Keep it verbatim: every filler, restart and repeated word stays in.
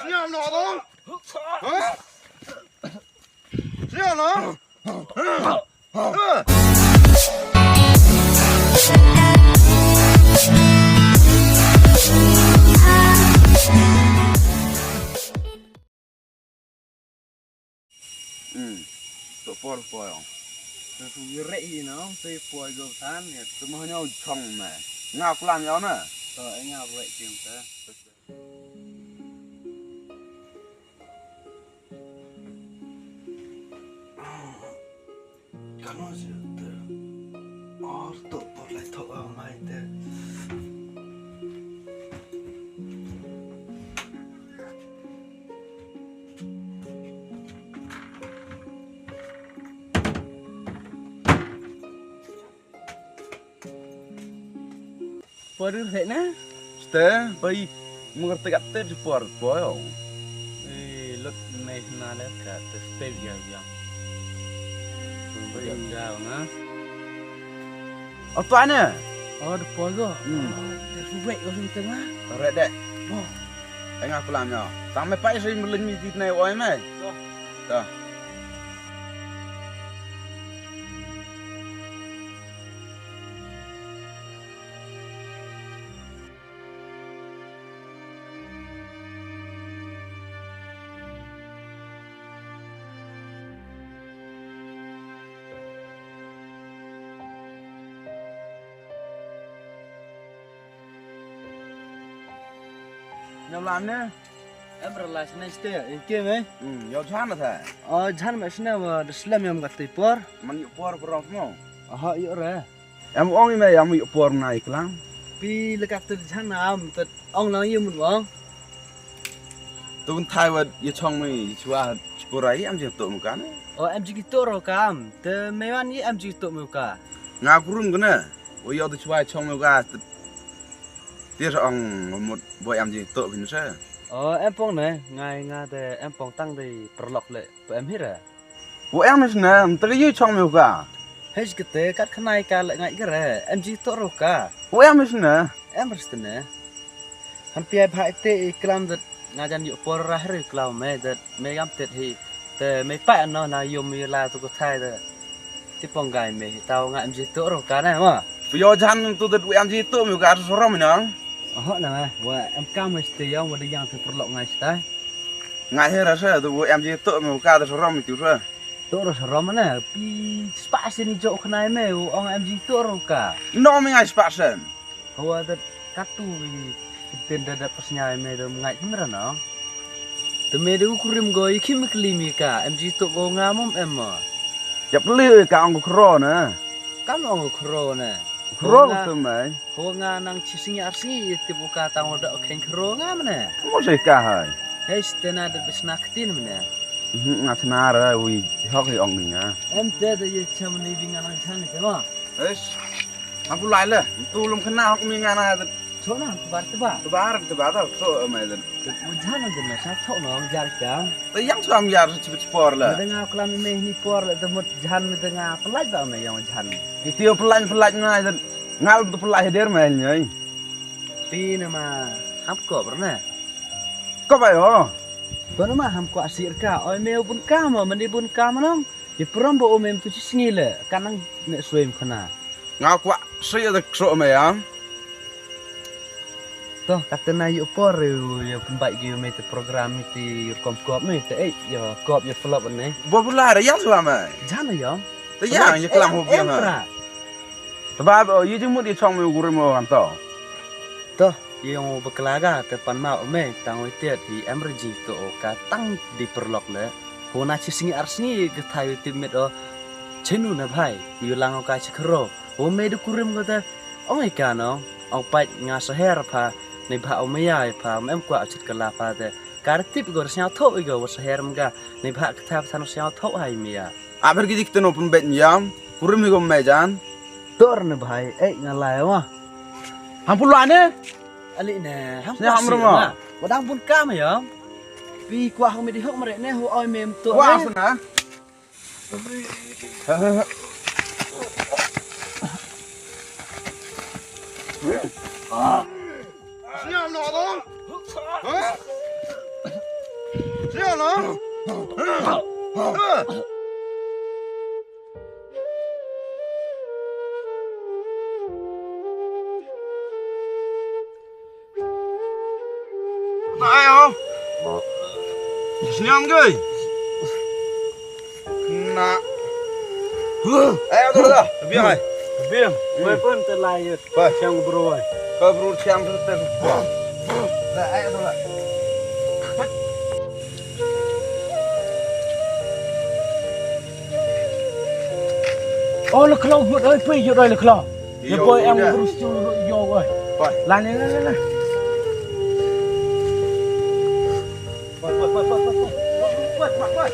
Sñiaw noh dong. Ha? Sñiaw noh. Hmm. To por por. Te su yere i no, te por go tan ya. Te mo nyo chong me. Nga klam ya na. To nga re chim te. Kano sih te? Or to por lai to mai te. Por rek na? Ste, bai, mengerti kat te di por por. Eh, lot me na le ka te ste ya ya. Bai ya na. Apa ne? Oh, di por go. Hmm. Te su wek o su tengah. Red deh. Oh. Tengah pelam ya. Sampai pai sering berleng ni di nai oi mai. Oh. Dah. Nyam lam ne? Em rala sne ste, in ke me? Hmm, yo jhan na tha. Oh, jhan me sne wa de slem yam ka te por. Man yo por por mo. Aha, yo re. Em ong i me yam yo por na i klang. Pi le ka te jhan na am te ong lang yum ong. Tu thai wa ye chong me chwa chpura i am jing to mu ka ne. O em jing to ro ka am. Te me wan i am jing to mu ka. Nga kurum ka ne. O yo tu chwa chong mu ka. Te ong mut bo am jing to phin se. O em pong ne ngai nga te em pong tang de perlok le. Pe em hira. Wa em isna, mta ka yu chong me ka. Hej kete, kat khnai ka le ngai kere, em ji to ro ka. Wa em isna. Em ristene. Han piai bha ite i klam dat nga jan yu por ra hri klau me dat me gam tet hi. Te me pa no na yu me la tu ko thai da. Ti pong gai me hi tau nga em ji to ro ka na ma. Pu yo jan tu dat wa em ji to me ka so rom nang. Oho na ma, wa em kam me ste yong wa de yang te perlok ngai stai. Ngai he rasa tu em ji to me ka da sarom tu sa. To ro sarom ne, pi spa sen i jo khnai me, ong em ji to ro ka. No me ngai spa sen. Hawa da katu i ten da da pas nyai me da ngai himra no. Te me da u kurim go i khim kli mi ka, em ji to go nga mom em mo. Yap li ka ong khro ne. Kam ong khro ne. Khro tu me. Ho nga nang chi sngi ar sngi i tip u ka tang u da kheng khro nga mane. Mo se ka hai. Hei stena da bisna ktin mane. Mhm, nga chna ra wi hok hi ong ni nga. Em te da ye cham ni bi nga nang chan ni te mo. Eish. Am pu lai le. Tu lum khna hok mi nga na da. Cho na tu bar tu ba. Tu bar tu ba da. Cho me da. Mo jhan de me sa thok no jar ka. Te yang suam yar sa chibit por la. Me da nga klam me ni por la te mut jhan me da nga pelaj ba me yang jhan. Iti pelaj pelaj nga jan. Nga tu pelaj der me nyai. Pi na ma ham ko bro na. Ko ba yo. Ko na ma ham ko asir ka. Oi me bun ka ma mani bun ka ma nong. I prom bo o me tu chi sngi le. Kanang ne suem khana. Nga kwah sri da kso me ya. To, kata na yu por yu, yu pynbait gi me te program iti yu kom kop me te, eh, yu kop yu flop ne. Bo bula ra yang swa me. Jan ya. Te yang yu klam ho biang ha. Te ba bo yu jingmut yu chong me guri mo kan to. To, yu bakla ga te pan ma me tang wi tiat hi em re ji to ka tang di perlok le. Ho na chi sngi ar sngi ka thai wi tip mit o. Chenu na bhai, yu lang o ka chi khro. O me du kurim ko te, ong i ka nong, ong pait nga saher pha, nei bha o maya i pha, mem kwah chit ka la pha te. Ka tip ko sñiaw tho i ko, wa saher mga, nei bha ka tha than sñiaw tho hai maya. Aber ki dik teno pun bet nyam, kurim i ko me jan. Tor ne bhai, eh nga lai wa. Ham pula ne? Ali ne, ham sñiaw ham rama. Wa dang pun kam ya. Pi kwah hong mi di hok mare ne, ho oi mem to. Kwah sana. Sñiaw noh dong. Ha? Sñiaw no? Ai ho. Sñiaw ki. Na. Ai, atu da. Biang ai. Biang. Hmm. Wei pun te lai yut. Ba. Chiang bru ai. Ka bru chiang tu te. Da, ai, atu da. Oh, le khlaw, yut ai, pui, yut ai, le khlaw. Ye boi, em bru stu, yo, oi. Ba. La, la, la, la, la. Ba, ba, ba.